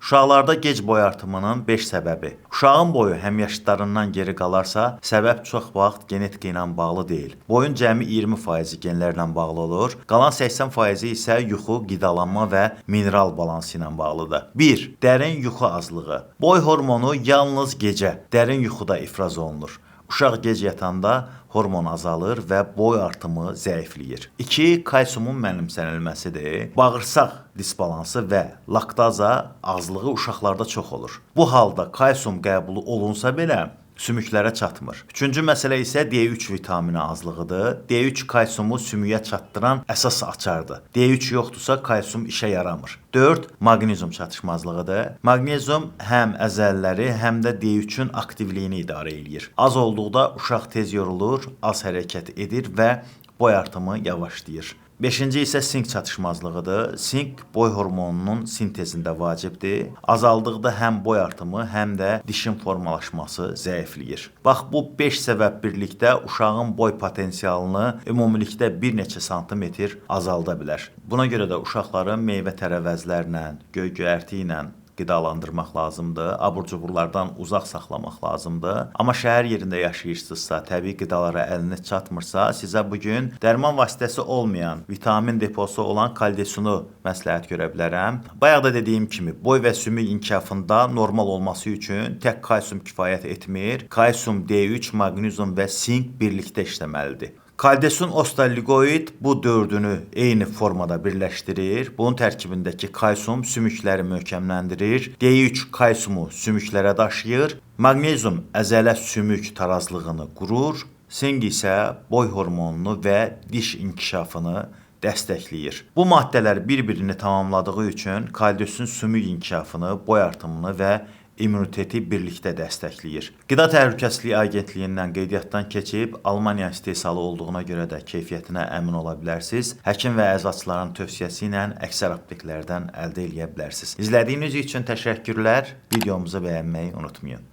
Uşaqlarda gec boy artımının 5 səbəbi. Uşağın boyu həmyaşıdlarından geri qalarsa, səbəb çox vaxt genetika ilə bağlı deyil. Boyun cəmi 20% genlərlə bağlı olur. Qalan 80% isə yuxu, qidalanma və mineral balansı ilə bağlıdır. 1. Dərin yuxu azlığı. Boy hormonu yalnız gecə dərin yuxuda ifraz olunur. Uşaq gec yatanda hormon azalır və boy artımı zəifləyir. 2. Kalsiumun mənimsənilməsidir. Bağırsaq disbalansı və laktaza azlığı uşaqlarda çox olur. Bu halda kalsium qəbulu olunsa belə sümüklərə çatmır. Üçüncü məsələ isə D3 vitamini azlığıdır. D3 kalsiumu sümüyə çatdıran əsas açardır. D3 yoxdursa kalsium işə yaramır. 4. Maqnezium çatışmazlığıdır. Maqnezium həm əzələləri, həm də D3-ün aktivliyini idarə eləyir. Az olduqda uşaq tez yorulur, az hərəkət edir və boy artımı yavaşlayır. Beşinci isə sink çatışmazlığıdır. Sink boy hormonunun sintezində vacibdir. Azaldıqda həm boy artımı, həm də dişin formalaşması zəifləyir. Bax bu 5 səbəb birlikdə uşağın boy potensialını ümumilikdə bir neçə santimetr azalda bilər. Buna görə də uşaqları meyvə tərəvəzlərlə, göy-göyərti ilə qidalandırmaq lazımdır. Abur-cuburlardan uzaq saxlamaq lazımdır. Amma şəhər yerində yaşayırsınızsa, təbii qidalara əliniz çatmırsa, sizə bu gün dərman vasitəsi olmayan, vitamin deposu olan kaldesunu məsləhət görə bilərəm. Bayaq da dediyim kimi, boy və sümük inkişafında normal olması üçün tək kalsium kifayət etmir. Kalsium, D3, maqnezium və sink birlikdə işləməlidir. Kaldesun ostaligoid bu dördünü eyni formada birləşdirir. Bunun tərkibindəki kalsium sümükləri möhkəmləndirir. D3 kalsiumu sümüklərə daşıyır. Maqnezium əzələ sümük tarazlığını qurur. Sink isə boy hormonunu və diş inkişafını dəstəkləyir. Bu maddələr bir-birini tamamladığı üçün kaldesun sümük inkişafını, boy artımını və immuniteti birlikdə dəstəkləyir. Qida Təhlükəsizliyi Agentliyindən qeydiyyatdan keçib Almaniya istehsalı olduğuna görə də keyfiyyətinə əmin ola bilərsiniz. Həkim və əczaçıların tövsiyəsi ilə əksər apteklərdən əldə eləyə bilərsiniz. İzlədiyiniz üçün təşəkkürlər. Videomuzu bəyənməyi unutmayın.